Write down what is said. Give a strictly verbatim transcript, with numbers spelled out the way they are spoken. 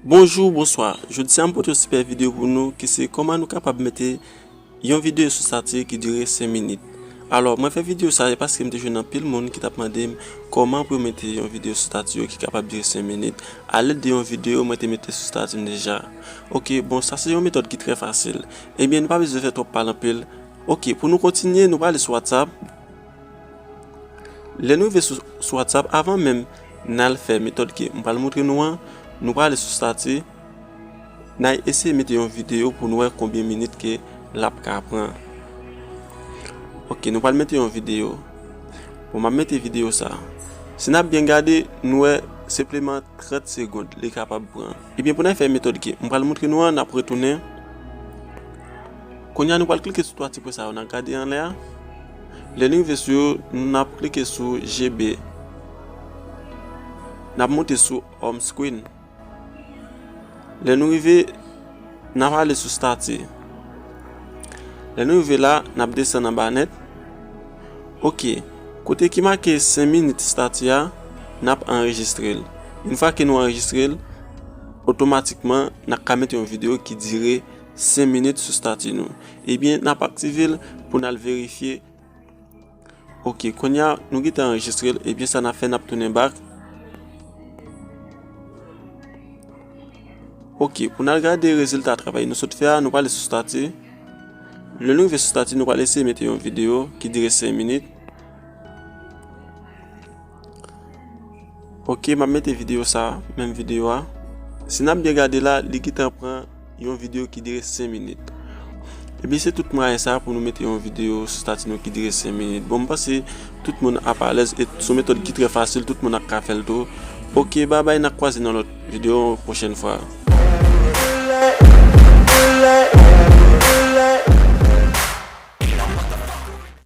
Bonjou, bonswa. Jodi a m pote yon sipè videyo pou nou ki se kòman nou kapab mete yon videyo sou stati ki dire senk minit. Alò, mwen fè videyo sa a paske m te jwenn anpil moun ki t ap mande m kòman pou yo mete yon videyo sou stati yo ki kapab dire senk minit. Alèd de yon videyo mwen te mete sou stati m deja. Ok, bon, sa se yon metòd ki trè fasil. Ebyen, nou pa bezwen fè twòp pale anpil. Ok, pou nou kontinye, nou prale sou WhatsApp. Lè nou rive sou, sou WhatsApp, avan menm n al fè metòd ke m pral montre nou an, nou prale sou stati, n al eseye mete yon videyo pou nou wè konbyen minit ke l ap ka pran. Ok, nou pral mete yon videyo. Bon, m ap mete videyo sa. Si n ap byen gade, nou wè senpleman trant segonn li kapab pran. Ebyen, pou n al fè metòd ke m pral montre nou an, n ap retounen. Kounye a, nou pral klike sou twa ti pwen sa yo n ap gade anlè a. Lè nou rive sou yo, n ap klike sou G B. N ap monte sou home screen. Lè nou rive, n ap ale sou stati. Lè nou rive la, n ap desann anba nèt. Ok, kote ki make senk minit stati a, n ap anrejistre l. Yon fwa ke nou anrejistre l, otomatikman, n ap ka mete yon videyo ki dire senk minit sou stati nou. Ebyen, n ap aktive l pou n al verifye. Ok, kounye a, nou gentan anrejistre l. Ebyen, sa n ap fè, n ap tounen back. Ok, pou n al gade rezilta travay nou sot fè a, nou prale sou stati. Lè nou rive sou stati, nou pral eseye mete yon videyo ki dire senk minit. Ok, m ap mete videyo sa, menm videyo a. Si n ap byen gade la, li gentan pran yon videyo ki dire senk minit. Ebyen, se tout mwayen sa pou nou mete yon videyo sou stati nou ki dire senk minit. Bon, m panse tout moun ap alèz e se yon metòd ki trè fasil, tout moun ap ka fè l tou. Ok, babay, n ap kwaze nan lòt videyo yon pwochèn fwa.